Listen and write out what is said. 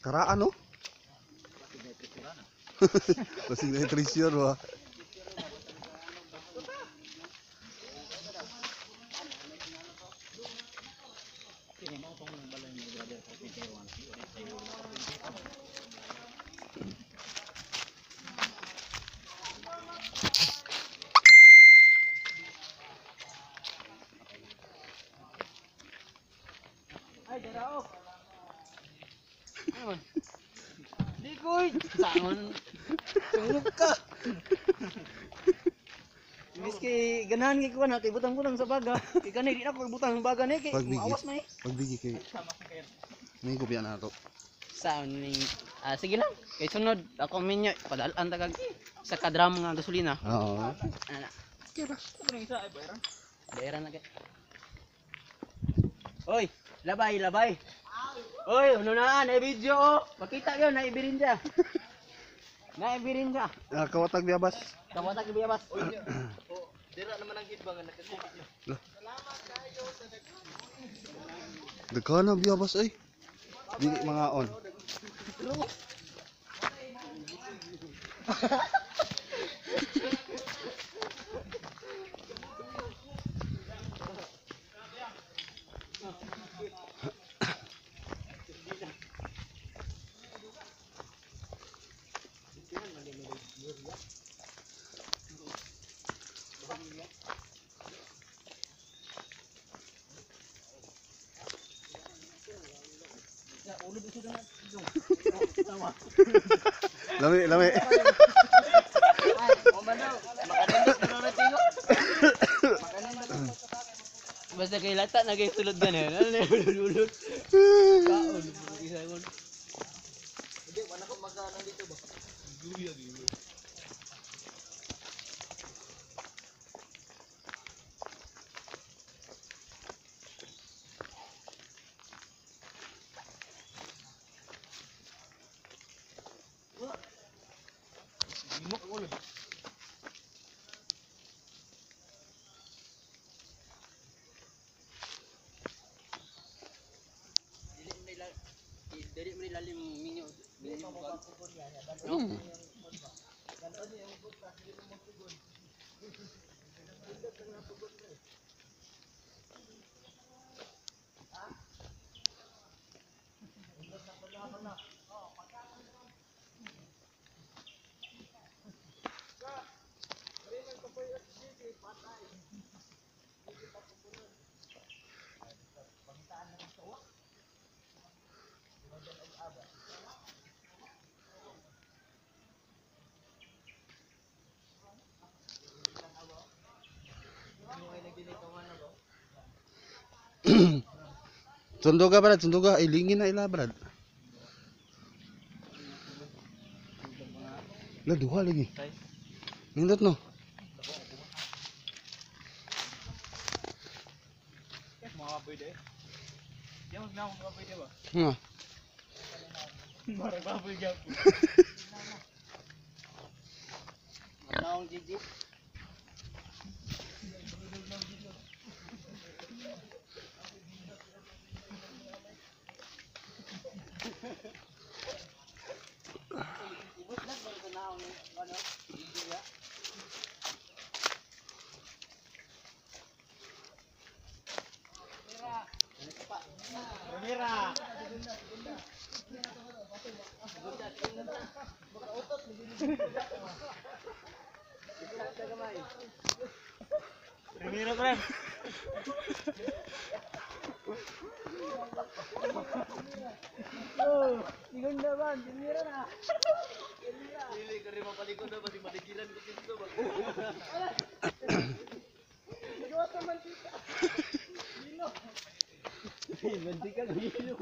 Karaan no? Basig na treasure ba? Ay, darao. Ano man? Di koy. Sangon. Tungog ka. Miski ganahan kay kuan ha, kay butang ko lang sa baga. Kay kanay di na ko butang sa baga ni kay Pagbigi. maawas na eh. Pagbigi kay may kopya na ato. Sa ning sige lang. Kay sunod ako minyo padalan tagag sa kadram nga gasolina. Oo. Ana. Bayaran na kay. Oy, labay, labay. Oy, ano na, na video oh. Makita gyud na ibirin siya. Na ibirin siya. Ah, kawatag biyabas. Kawata gyud biyabas. Dira naman ang hit ba nga nakasipit niyo. Daghan na biyabas ay. Dili mga on. Lami, lami. Basta kay lata na kay sulod ganin. Ano na ulod-ulod. Kaon, isa kon. Hindi, wala ko magana dito ba? Dili mo lalim minyo. Minyo ba? Sunduga brad, sunduga. Ay, lingin na ila brad. La duha lagi. Nindot no. Mga baboy de. Di mo mga baboy de ba? Nga. Marag baboy gyapon. Naong GG. Primera. Primera pre. Oh, segunda ba? Primera na. Dili ka rin mapalikod na basi madigilan ko dito ba. Gawa sa mantika. Lino. Mantika gilo.